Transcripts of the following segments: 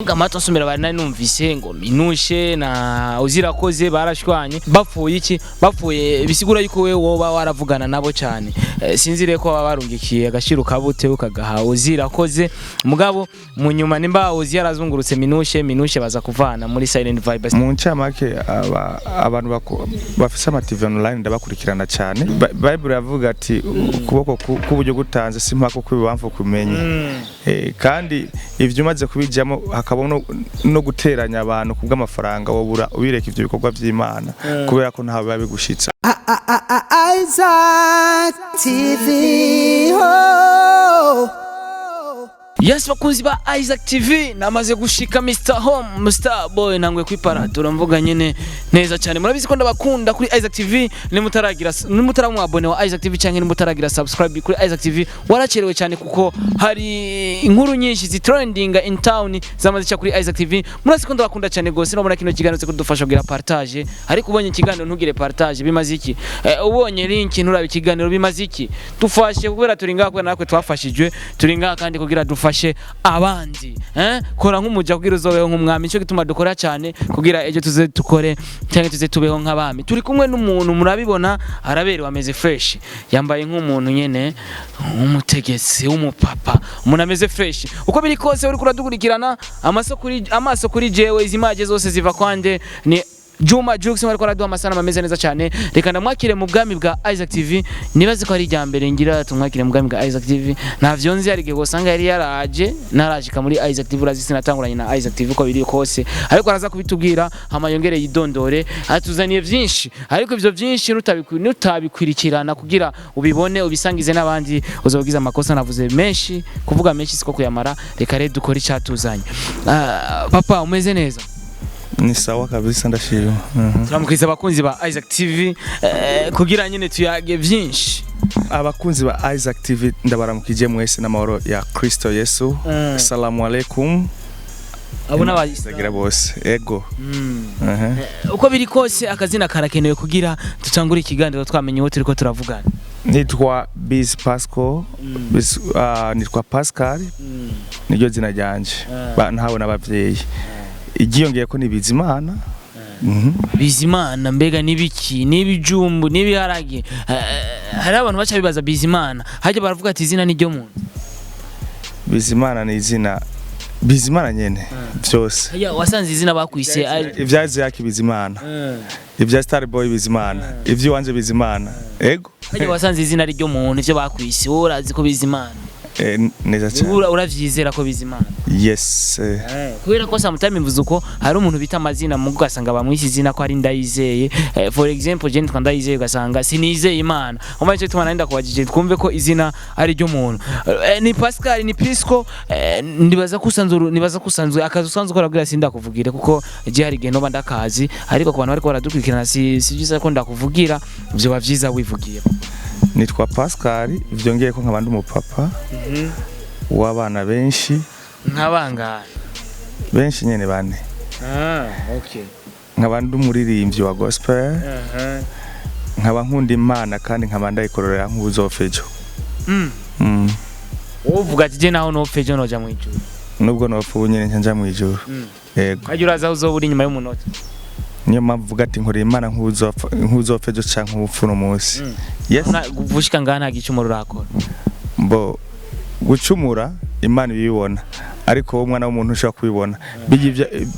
Amato nsomera bari nari numvise ngo Minushe na Uzirakoze barashwanye, bapfuye iki? Bapfuye bisigura yuko wewe woba waravugana nabo cyane. Sinzi rero ko baba barungikiye agashiro kabute ukagaha Uzirakoze, mugabo mu nyuma nimba Uzi yarazungurutse Minushe, Minushe baza kuvana muri Silent Vibes. Mu ncamake, abantu bafise ama TV online ndabakurikirana cyane. Bible yavuga ati ukuboko k'uburyo gutanze si mpaka kw'ibubamfu kumenye. Kandi ivyo umaze kubijamo hakaba no guteranya abantu kubw'amafaranga, wobura ubireka ivyo bikorwa vy'Imana kubera ko ntawe biba bigushitsa. Isaac TV. Oh. Yes, bakunzi ba Isaac TV, namaze gushika Mr Home, Mr Boy, nangwe kwipara turamvuga nyene neza cyane. Murabizi ko ndabakunda kuri Isaac TV. Nimutaragira, nimutaramu abone wa Isaac TV canke nimutaragira subscribe kuri Isaac TV, waracerewe cyane kuko hari inkuru nyinshi zi trending in town zamaze ca kuri Isaac TV. Murazi ko ndabakunda cyane gose. Nobona kino kiganiro kudufasha kugira partage, ariko ubonye ikiganiro ntugire partage, bimaze iki? Ubonye link nturabe ikiganiro, bimaze iki? Dufashe kubera turi ngaha, kubera natwe twafashijwe, turi ngaha kandi kugira dufashe abandi. Kora nk'umuja kugira uzobeho nk'umwami. Nico gituma dukora cyane kugira ejo tuze dukore cyangwa tuze tubeho nk'abami. Turi kumwe n'umuntu, murabibona, araberewe, ameze fresh, yambaye nk'umuntu nyene w'umutegetsi, w'umupapa, umuntu ameze fresh. Uko biri kose uri kuradukurikirana, amaso kuri jewe, izi maje zose ziva kwande? Ni Juma Jux ariko araduha amasanamu ameze neza cyane. Reka ndamwakire mu bwami bwa Isaac TV. Nibaze ko ari irya mbere ngira tumwakire mu bwami bwa Isaac TV. Ntavyo nzi, hari igihe usanga yari yaraje narajika muri Isaac TV. Urazi sinatanguranye na Isaac TV uko biri kose, ariko araza kubitubwira hama yongere yidondore. Atuzaniye byinshi, ariko ivyo byinshi nutabikwirikirana kugira ubibone ubisangize n'abandi, uzogize amakosa. Navuze menshi, kuvuga menshi siko kuyamara. Reka rero dukore icyatuzanye. Papa, umeze neza? Ni sawa kabisa, ndashima. Turamukiriza abakunzi ba Isaac TV kugira nyine tuyage byinshi. Abakunzi ba Isaac TV, ndabaramukije mwese n'amahoro ya Kristo Yesu. Salamu alaikum. Abo Zagira bose, ego. Uko biri kose akazina karakenewe kugira dutangure ikiganiro twamenye uwo turiko turavugana. Nitwa Biz Pascal. Biz, nitwa Pascal, niryo zina ryanje. Ntawe n'abavyeyi igiyongeye ko ni Bizimana. Bizimana mbega nibiki? N'ibijumbu, n'ibiharage? Hari abantu baca bibaza Bizimana, hajya baravuga ati izina niryo muntu. Bizimana ni izina, Bizimana nyene vyose. Hajya wasanze izina bakwise Ivya Isaac Bizimana, ivya Starboy Bizimana, ivy'iwanje Bizimana, ego. Hajya wasanze izina ryo muntu, ivyo bakwise, wowe urazi ko Bizimana? Neza cyane. Uravyizera ko Bizimana? Yes. Kubera ko sometimes mvuze uko hari umuntu bita amazina mu ugasanga bamwise izina ko ari Ndayizeye. For example, je nitwa Ndayizeye, ugasanga sinizeye Imana. Umva, nicyo gituma nari ndakubajije twumve ko izina ari ryo muntu. Ni Pascal, ni Pisco. Nibaza ko usanzwe akazi usanzwe ukora kugira sindakuvugire, kuko je hari igihe noba ndakazi, ariko ku bantu bariko baradukurikirana si byiza ko ndakuvugira, vyoba vyiza wivugiye. Nitwa Pascal, vyongeye ko nkaba ndi umupapa w'abana benshi. Nk'abangahe? Benshi nyene, bane. Ah, okay. Nkaba ndi umuririmbyi wa gospel, nkaba nkunda Imana kandi nkaba ndayikorera nk'uzopfa ejo. Uvuga ati je naho nopfa ejo noja mw'ijuru. Nubwo nopfa ubu nyene nca nja mw'ijuru, yego. Hajya uraza aho uzoba uri inyuma y'umunota. Niyo mpamvu uvuga ati nkorera Imana nk'uzopfa ejo canke nk'upfa uno munsi, yes. Gushika ngaha nta gicumuro urakora? Mbo gucumura Imana ibibona, ariko wowe umwana w'umuntu ushobora kubibona.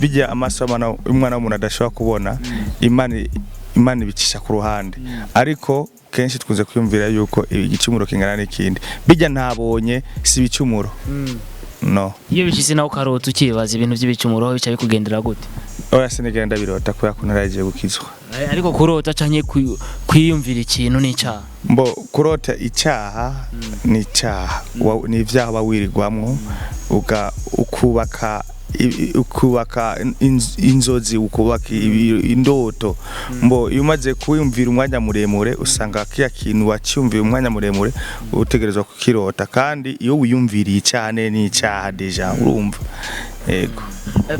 Bijya amaso y'umwana w'umuntu adashobora kubona, Imana ibicisha ku ruhande. Ariko kenshi twunze kwiyumvira yuko igicumuro kingana n'ikindi. Bijya ntabonye si ibicumuro, no. Iyo bishitse nawe ukarota ukibaza ibintu by'ibicumuro, bica bikugendera gute? Oya, sinigera ndabirota kubera ko ntaragiye gukizwa. Ariko kurota canke kwiyumvira ikintu n'icyaha? Mbo kurota icyaha ni icyaha. Ni ibyaha uba wirirwamwo, ukubaka inzozi, ukubaka indoto. Mbo iyo umaze kuwiyumvira umwanya muremure, usanga kiya kintu wacyumviye umwanya muremure utegerezwa kukirota. Kandi iyo wiyumviriye icyaha ni icyaha déjà, urumva, yego.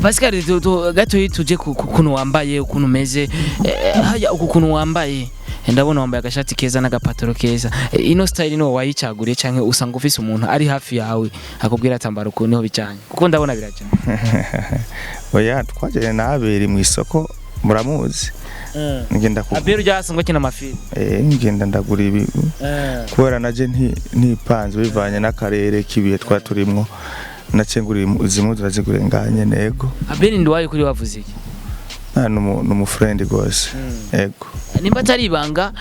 Pascal, gatoyi tuje ku kuntu wambaye, ukuntu umeze. Haya uku kuntu wambaye. Ndabona wambaye agashati keza n'agapataro keza. Ino style niwo wayicaguriye canke usanga ufise umuntu ari hafi yawe akubwira atambara uku niho bijanye? Kuko ndabona birajanye. Oya, twajyanye na Abeli mu isoko, muramuzi, ngenda ku Abeli ujya asanzwe akina amafilm. Ngenda ndagura ibi kubera naje ntipanze bivanye n'akarere k'ibihe twa turimwo, naciye ngura izi mpuzu, ndazigura ngaha nyene, ego. Abeli Nduwayo kuri wavuze iki? Ah, ni umufriend gose, ego. Nimba atari ibanga,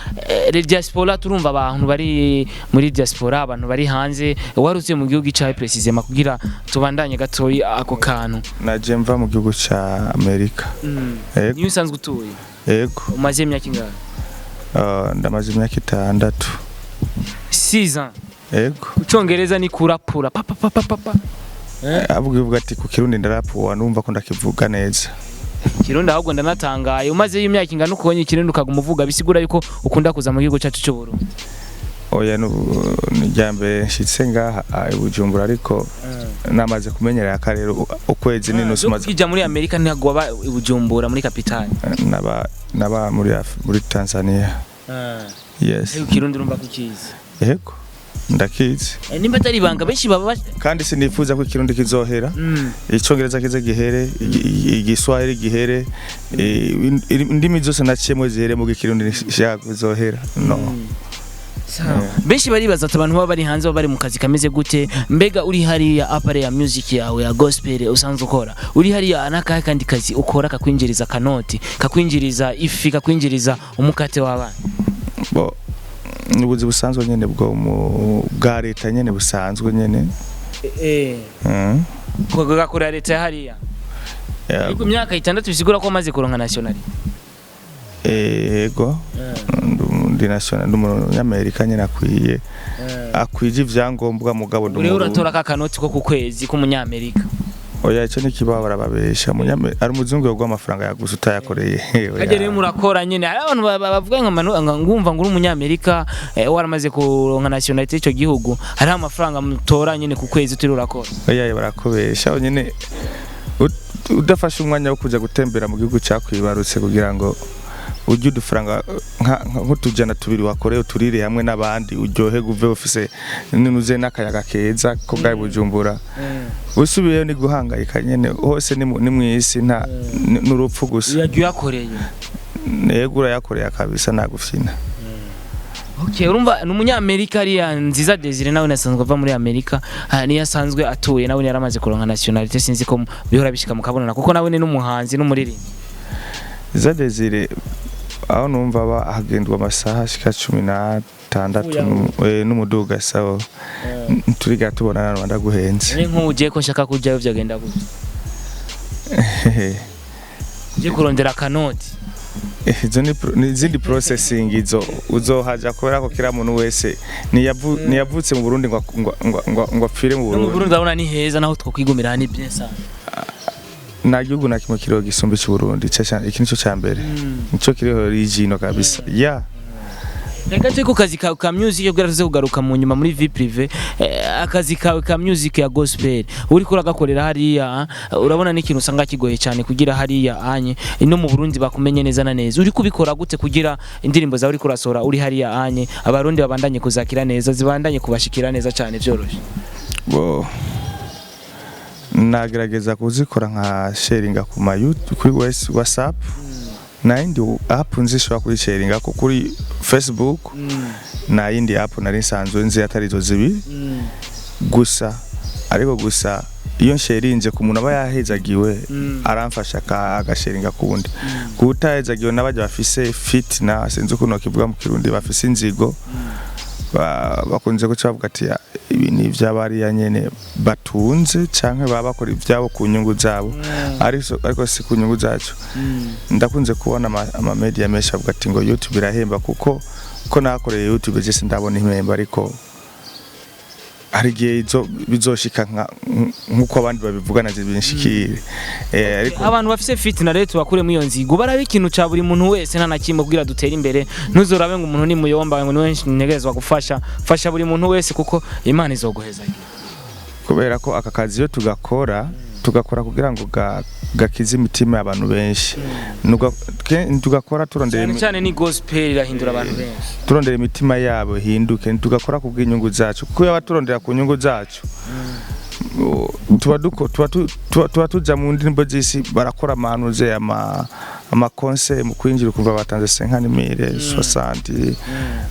le diaspora, turumva abantu bari muri diaspora, abantu bari hanze, wari utuye mu gihugu icahe précisément, kugira tubandanye gatoyi ako kantu? Naje mva mu gihugu ca Amerika, ego. Niyo usanzwe utuye? Ego. Umaze imyaka ingahe? Ah, ndamaze imyaka 6. 6 ans? Ego. Ku Congereza ni kurapura pa pa pa pa pa pa. Avuga ivuga ati ku Kirundi ndarapuwa, numva ko ndakivuga neza. Kirundi ahubwo ndanatangaye, umaze imyaka ingana ukonye Ikirundi ukaguma uvuga, bisigura yuko ukunda kuza mu gihugu cyacu cy'u Burundi. Oya, ni irya mbere nshitse ngaha i Bujumbura, ariko namaze kumenyera akarere ukwezi n'inusu maze. Ukija muri Amerika ntabwo waba i Bujumbura muri capitale? Naba muri Tanzania, yes. Ariko Kirundi urumva ko ukizi? Yego, ndakizi. Nimba atari ibanga, benshi baba Kandi sinifuza ko Ikirundi kizohera. Icongereza kize gihere, Igiswahili gihere, indimi zose naciyemo zihere, mu Ikirundi nshaka kuzohera, no. Benshi baribaza ati abantu baba bari hanze baba bari mu kazi kameze gute? Mbega uri hariya, à part ya music yawe ya gospel usanzwe ukora, uri hariya n'akahe kandi kazi ukora kakwinjiriza kanoti, kakwinjiriza ifi, kakwinjiriza umukate w'abana? Bo, ni ubuzi busanzwe nyene bwo mu bwa leta nyene, busanzwe nyene. Gakorera leta ya hariya? Ariko imyaka 6 bisigura ko wamaze kuronka nationalité? Ego, ndi national, ndi umunyamerika nyene akwiye, akwije ivyangombwa, mugabo ndi Uriho Umurundi. uratora ka kanoti ko ku kwezi k'umunyamerika? Oya, ico nikibaho, barababesha. Ari umuzungu yoguha amafaranga yaguze utayakoreye? Oya. Kajya rero murakora nyene, hari abantu bavuga ngo ngumva ngo uri umunyamerika, waramaze kuronka nationalité y'ico gihugu, hariho amafaranga mutora nyene ku kwezi utari urakora. Oya, barakubesha. Aho nyene udafashe umwanya wo kuja gutembera mu gihugu cakwibarutse kugira ngo urye udufaranga nk'utujana 2 wakoreye, uturire hamwe n'abandi, uryohe, uve ufise ninuze n'akayaga keza ko bwawe Bujumbura, usubiyeyo ni guhangayika nyene hose, ni mw'isi nta n'urupfu gusa. Uyagiye uyakoreye? Yego, urayakoreye kabisa, nagufyina. Okay, urumva ni umunyamerika ariya Nziza Desire, nawe nasanzwe ava muri Amerika, niyo asanzwe atuye, nawe yaramaze kuronka nationalité. Sinzi ko bihora bishika mukabonana, kuko nawe ni n'umuhanzi n'umuririmbyi. Za Desire, aho numva aba hagendwa amasaha ashika 16 Uya. n'umuduga, sawa, turiga tubonana, rwanda guhenze. Ni nk'ubu ugiye ko nshaka kujyayo vyagenda gute? Ugiye kurondera akanoti. Izo ni izindi processing, izo uzohaja, kubera ko kira muntu wese ntiyavutse mu Burundi ngo apfire mu No mu Burundi. Burundi urabona ni heza, naho twokwigumira ni bien sana. Nta gihugu na kimwe kiriho gisumba icy'u Burundi. Iki nico ca mbere, nico kiriho rigino kabisa ya. Reka turi ku kazi kawe ka music, kugira tuze kugaruka mu nyuma muri vie privée. Akazi kawe ka music ya gospel uriko uragakorera hariya, urabona n'ikintu usanga kigoye cyane kugira hariya anye no mu Burundi bakumenye neza na neza. Uri kubikora gute kugira indirimbo zawe uriko urasohora uri hariya anye Abarundi babandanye kuzakira neza, zibandanye kubashikira neza cyane vyoroshe? Bo, nagerageza kuzikora nka sharinga ku ma YouTube, kuri WhatsApp, nta yindi app nzi ishobora kuyisharinga ko kuri Facebook, nta yindi app nari nsanzwe nzi atari izo zibiri gusa. Ariko gusa iyo nsharinze ku muntu aba yahezagiwe, aramfasha agasharinga kundi. Kutahezagiwe n'abajya bafise fitina, sinzi ukuntu bakivuga mu Kirundi, bafise inzigo, bakunze guca bavuga ati: "Ya, ibi ni ivy'abariya nyene batunze canke baba bakora ivyabo ku nyungu zabo, ariko si ku nyungu zacu." Ndakunze kubona ama media menshi avuga ati ngo YouTube irahemba, kuko ko nakoreye YouTube je sindabona impemba, ariko hari igihe bizoshika nkuko abandi babivuga naje binshikire. Ariko Abantu bafise fitina rero tubakuremo iyo nzigo, barabe ikintu ca buri muntu wese, nta na kimwe kugira dutere imbere. Ntuzorabe ngo umuntu ni muyomba, ngo niwe ntegerezwa gufasha. Fasha buri muntu wese, kuko Imana izoguhezagira. Kubera ko aka kazi iyo tugakora Tugakora kugira ngo gakize imitima y'abantu benshi. Tugakora turondera Cyane cyane ni gospel irahindura abantu benshi. Turondera imitima yabo ihinduke. Tugakora ku bw'inyungu zacu, kuko yaba turondera ku nyungu zacu, tuba duko tuba tu- tuba tuba tuja mu ndirimbo z'isi, barakora amanuze ama concert, mu kwinjira ukumva batanze 50 000, 60,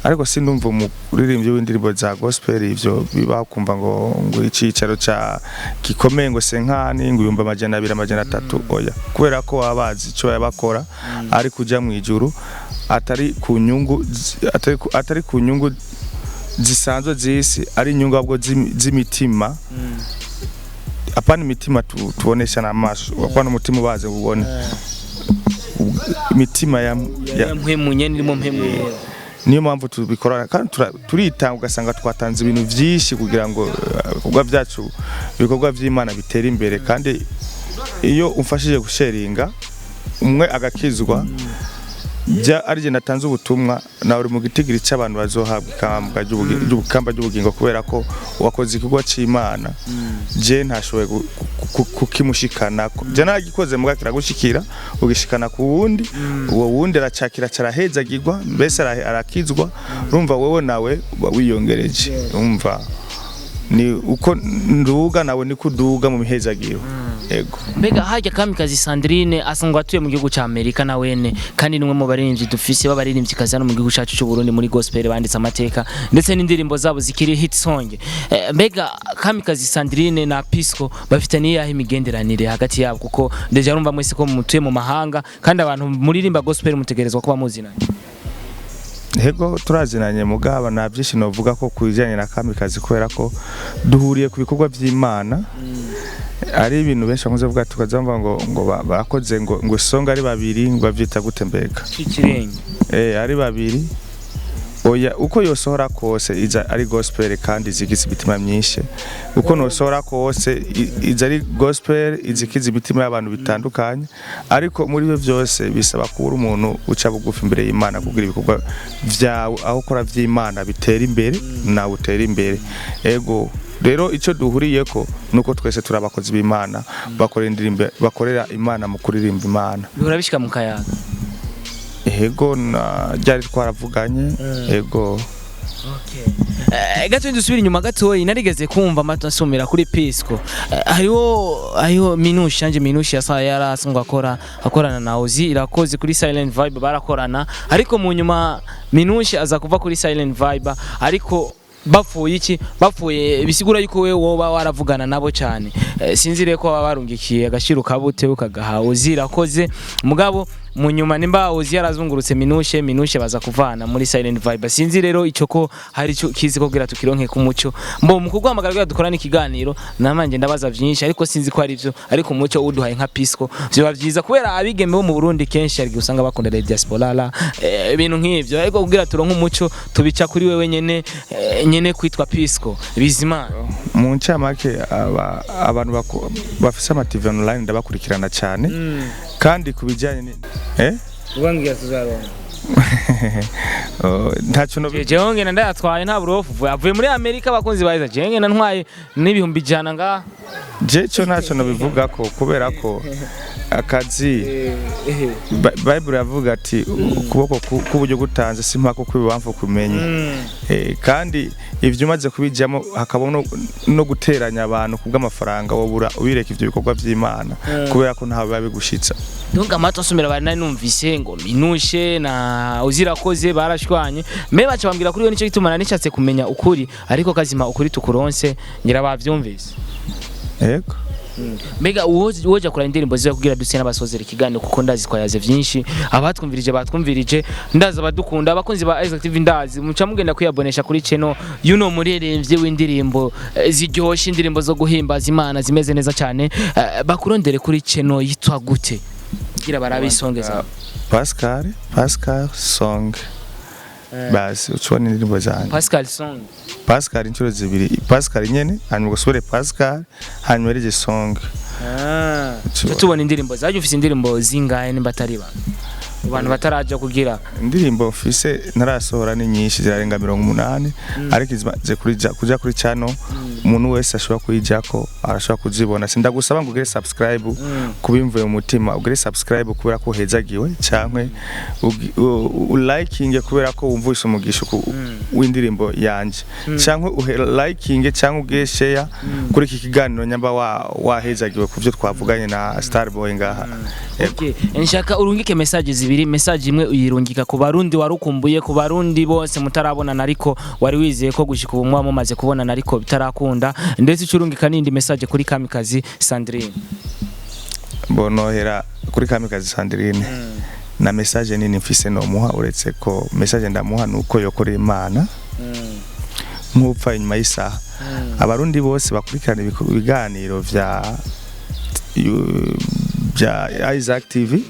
ariko sindumva umuririmbyi w'indirimbo za gospel ivyo biba, kumva ngo icicaro ca gikomeye ngo 50, ngo 200,000, 300. Oya, kubera ko baba bazi ico bakora ari kuja mu ijuru, atari ku nyungu atari ku nyungu zisanzwe z'isi, ari inyungu ahubwo z'imitima, apana imitima tubonesha n'amaso, apana umutima ubaze ubone imitima ya Mpwemu nyene irimo mpwemu yera. Niyo mpamvu tubikora kandi turitanga, ugasanga twatanze ibintu byinshi kugira ngo ibikorwa byacu, ibikorwa by'Imana bitere imbere. Kandi iyo umfashije gusharinga umwe agakizwa, bya ari jye natanze ubutumwa, nawe uri mu gitigiri cy'abantu bazohabwa ikamba ry'ubugingo, kubera ko wakoze igikorwa c'Imana. Je ntashoboye kukimushikana, je naragikoze muga kiragushikira, ugishikana ku wundi, uwo wundi aracakira, carahezagirwa, mbese arakizwa. Urumva wewe nawe uba wiyongereje. Urumva ni uko nduga, nawe niko uduga mu mihezagiro. Ego. Mbega harya Kamikazi Sandrine asanzwe atuye mu gihugu ca Amerika na wene, kandi nimwe mu baririmbyi dufise b'abaririmbyi kazi hano mu gihugu cacu c'u Burundi muri gospel, banditse amateka ndetse n'indirimbo zabo zikiri hit song. Mbega Kamikazi Sandrine na Pisco bafite niyahe imigenderanire hagati yabo? Kuko déjà urumva mwese ko mutuye mu mahanga, kandi abantu muririmba gospel mutegerezwa kuba muzinanye. Hego, turazinanye, mugaba nta byinshi novuga ko ku bijyanye na Kamikazi, kubera ko duhuriye ku bikorwa by'Imana. Ari ibintu benshi bakunze kuvuga, tukaza bumva ngo bakoze ngo isonga ari babiri, ngo bavyita gute mbega? Ikirenge. Ari babiri. Oya, uko yosohora kose iza ari gospel kandi izigize imitima myinshi. Uko nosohora kose iza ari gospel izikiza imitima y'abantu bitandukanye. Ariko muri byo byose bisaba kuba uri umuntu uca bugufi imbere y'Imana, kugira ibikorwa vyawe aho ukora vy'Imana bitera imbere, nawe utera imbere. Ego, rero icyo duhuriyeko nuko twese turi abakozi b'Imana, bakorera indirimbo, bakorera Imana mu kuririmba Imana. Bihora bishika mu kayaga? Ego, na ryari twaravuganye, ego. Gato dusubira inyuma gatoyi, narigeze kumva amato asumira kuri Pisco. Hariho Minushi anje, Minushi yasa yarasungwa akorana na Ozi Irakoze kuri Silent Vibe, barakorana, ariko mu nyuma Minushi aza kuva kuri Silent Vibe. Ariko bapfuye iki? Bapfuye bisigura yuko wewe woba waravugana nabo cyane. Sinzi rero ko baba barungikiye agashiro kabute ukagaha Ozi Irakoze, mugabo mu nyuma nimba Ozi yarazungurutse Minushe, Minushe baza kuvana muri Silent Vibe. Sinzi rero ico ko hari ico kizi ko kugira tukironke ku muco mbo mu kuguhamagara kugira dukorane ikiganiro. Namanje ndabaza vyinshi, ariko sinzi ko ari byo, ariko umuco uduhaye nka Pisco vyoba vyiza, kubera abigeme bo mu Burundi kenshi hari igihe usanga bakunda les diaspora la ibintu nk'ivyo, ariko kugira turonke umuco tubica kuri wewe nyene, nyene kwitwa Pisco Bizimana. Mu ncamake, abantu bafise ama TV online ndabakurikirana cyane, kandi ku bijyanye ni Ubambwira tuzaronka. Oh, ntacyo no Jewe ngena ndayatwaye, nta burofu avuye muri Amerika. Abakunzi baza, jewe ngena ntwaye n'100,000 ngaha. Je cyo ntacyo nobivuga ko, kubera ko akazi Bible iravuga ati ukuboko k'uburyo gutanze si mpaka kw'ibubamfu kumenye. Kandi ivyo umaze kubijyamo hakaba no guteranya abantu kubw'amafaranga, wobura ubireka ivyo bikorwa vy'Imana, kubera ko ntawe biba bigushitsa. Donc amato asomera bari, nari numvise ngo Minushe na Uzirakoze barashwanye, me baca bambwira kuri we, nicyo gituma nari nishatse kumenya ukuri, ariko kazima ukuri tukuronse ngira bavyumvise. Yego. Mbega uwoja kura indirimbo ziwe kugira duse n'abasozera ikiganiro, kuko ndazi twayaze vyinshi, abatwumvirije batwumvirije, ndazi abadukunda, abakunzi ba Isaac TV, ndazi muca mugenda kwiyabonesha kuri channel yuno muririmbyi w'indirimbo ziryoshe, indirimbo zo guhimbaza Imana zimeze neza cyane. Bakurondere kuri channel yitwa gute kugira barabe isongeza? Pascal Song, basi ucubona indirimbo zanjye. Pascal Song. Pascal inshuro zibiri, Pascal nyene, hanyuma ugasubire Pascal, hanyuma rije Song. Tuca tubona indirimbo zaje. Ufise indirimbo zingahe nimba atari ba? Abantu bataraja kugira. Indirimbo mfise ntarasohora ni nyinshi, zirarenga 80, ariko izimaze kuja kuri channel, umuntu wese ashobora kuyijako arashobora kuzibona. Sindagusaba ngo ugire subscribe kubimvuye mu mutima, ugire subscribe kubera ko uhezagiwe, canke ulikinge kubera ko wumvise umugisha w'indirimbo yanje, canke uhe likinge canke ugire share kuri iki kiganiro nyamba wahezagiwe ku byo twavuganye na Starboy ngaha. Yego. Okay. Nshaka urungike message zibiri. Message imwe uyirungika ku Barundi warukumbuye, ku Barundi bose mutarabonana ariko wari wizeye ko gushika ubu muba mumaze kubonana ariko bitarakunda, ndetse ucurungika n'indi message kuri Kamikazi Sandrine. Bonohera kuri Kamikazi Sandrine na message nini mfise nomuha, uretse ko message ndamuha nuko yokorera Imana nk'upfa inyuma y'isaha. Abarundi bose bakurikirana ibiganiro vya Isaac TV,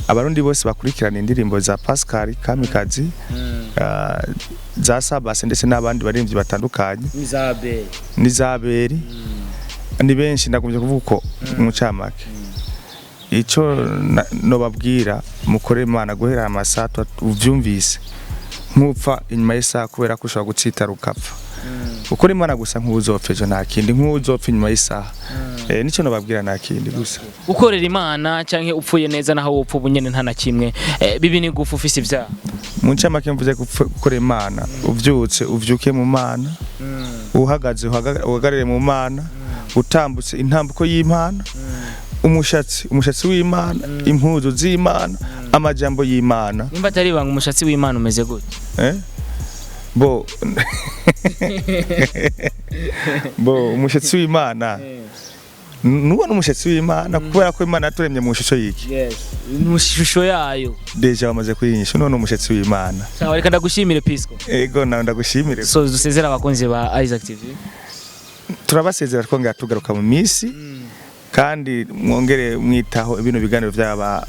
Abarundi bose bakurikirana indirimbo za Pascal Kamikazi, za Sabase, ndetse n'abandi baririmbyi batandukanye. Isabel. N'Izaberi, ni benshi. Ndagumye kuvuga uko mu ncamake ico nobabwira, mukore Imana guhera amasaha uvyumvise nk'upfa inyuma y'isaha, kubera ko ushobora gutsitara ukapfa. Ukora Imana gusa nk'uzopfa ejo, nta kindi, nk'uzopfa inyuma y'isaha. Nico nobabwira, nta kindi gusa. Ukorera Imana canke upfuye neza, naho wopfa ubu nyene nta na kimwe. Bibi ni gufa ufise ivyaha. Mu ncamake mvuze gukora Imana: uvyutse uvyuke mu Mana, uhagaze uhagarare mu Mana, utambutse intambuko y'Imana, umushatsi w'Imana, impuzu z'Imana, amajambo y'Imana. Nimba atari ibanga, umushatsi w'Imana umeze gute? Eh? Bo umushatsi w'Imana nuwo n'umushatsi w'Imana, kubera ko Imana yaturemye mu shusho y'iki? Yes, mu shusho yayo. Déjà bamaze kuyinyisha none umushatsi w'Imana. Sawa, reka ndagushimire, Pisco. Ego, nawe ndagushimire. So dusezera abakunzi ba Isaac TV. Turabasezera, twongera tugaruka mu minsi, kandi mwongere mwitaho bino biganiro byaba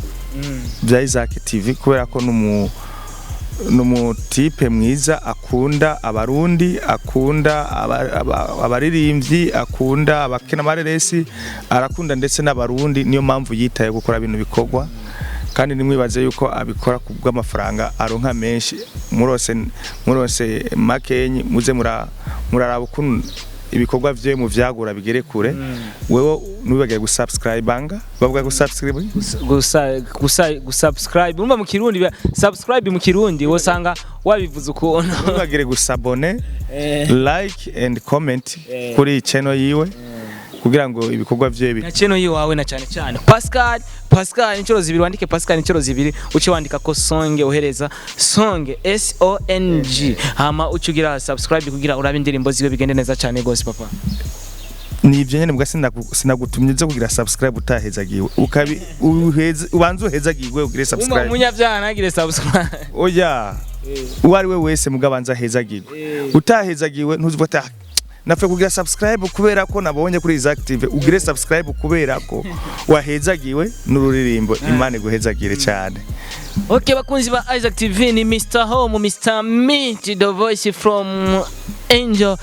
bya Isaac TV, kubera ko numutipe mwiza akunda Abarundi, akunda abaririmbyi, akunda abakina amareresi, arakunda ndetse n'Abarundi. Niyo mpamvu yitaye gukora bino bikorwa, kandi nimwibaze yuko abikora ku bw'amafaranga aronka menshi. Murose makenyi, muze muraraba ukuntu ibikorwa vyiwe mu vyagura bigere kure. Wewe ntiwibagire gusubscribanga, bavuga gusubscribe. Gusa gusa gusubscribe, urumva mu Kirundi subscribe mu Kirundi wosanga wabivuze ukuntu. Ntiwibagire gusabone, like and comment kuri channel yiwe kugira ngo ibikorwa vyiwe Na channel yiwawe, na cyane cyane Pascal, Pascal inshuro zibiri, wandike Pascal inshuro zibiri, uce wandika ko Songe, uhereza Songe, SONG, hama uce ugira subscribe kugira urabe indirimbo ziwe bigende neza cyane gose, papa. Ni ivyo nyene mbwa sinagutumye zo kugira subscribe utahezagiwe, ukabi uheze, ubanze uhezagirwe ugire Uma subscribe. Umunyabyaha ntagire subscribe. Oya, uwo ari we wese mugabo abanza ahezagiwe. Utahezagiwe ntuzivuga ati: "Ah, napfe kugira subscribe kubera ko nabonye kuri Isaac TV." Ugire subscribe kubera ko wahezagiwe n'ururirimbo. Imana iguhezagire cyane. Okay, bakunzi ba Isaac TV, ni Mr Home, Mr Meet the voice from Angel.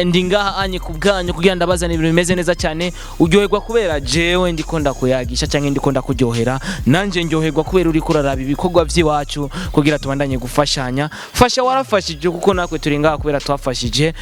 Ndi ngaha anye ku bwanyu kugira ndabazana ibintu bimeze neza cyane. Uryoherwa kubera jewe ndiko ndakuyagisha cyangwa ndiko ndakuryohera? Nanje ndyoherwa kubera uri kuraraba ibikorwa by'iwacu kugira tubandanye gufashanya. Fasha warafashije, kuko natwe turi ngaha kubera twafashije.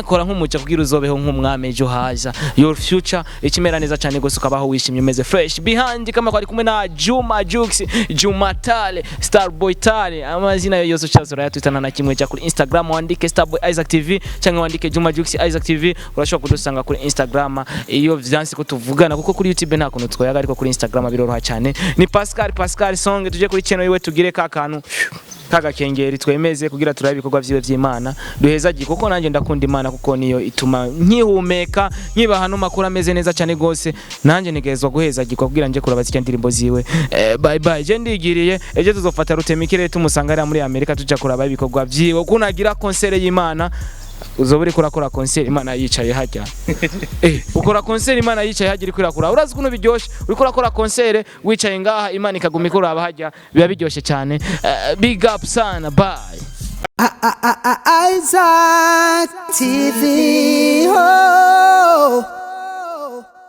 Kora nk'umuja kugira uzobeho nk'umwami ejo haza, your future ikimera neza cyane gose, ukabaho wishimye, umeze fresh. Behind kama kwari kumwe na Juma Jux, Juma Tale, Starboy Tale, amazina yo yose ushatse urayatwitana na kimwe. Cya kuri Instagram wandike Starboy Isaac TV cyangwa wandike Juma Jux Isaac TV, urashobora kudusanga kuri Instagram iyo vyanse ko tuvugana, kuko kuri YouTube nta kuntu twoyaga, ariko kuri Instagram biroroha cyane. Ni Pascal, Pascal Song. Tuje kuri channel yiwe tugire ka kantu kagakengeri twemeze kugira turabe ibikorwa vyiwe vy'Imana, duhezagiye, kuko nanjye ndakunda Imana, kuko niyo ituma nkihumeka, nkibaha no makuru ameze neza cyane gose. Nanjye ntegerezwa guhezagirwa kugira nje kuraba zirya ndirimbo ziwe. Bye bye, je ndigiriye. Ejo tuzofata rutemikire tumusanga hariya muri Amerika, tuja kuraba ibikorwa vyiwe ukuntu agira concert y'Imana. Uzoba uriko urakora concert Imana yicaye hajya. Ukora concert Imana yicaye hajya iriko irakura. Urazi ukuntu biryoshe uriko urakora concert wicaye ngaha, Imana ikaguma ikuraba hajya? Biba biryoshe cyane. Big up sana, bye. Isaac TV. Oh.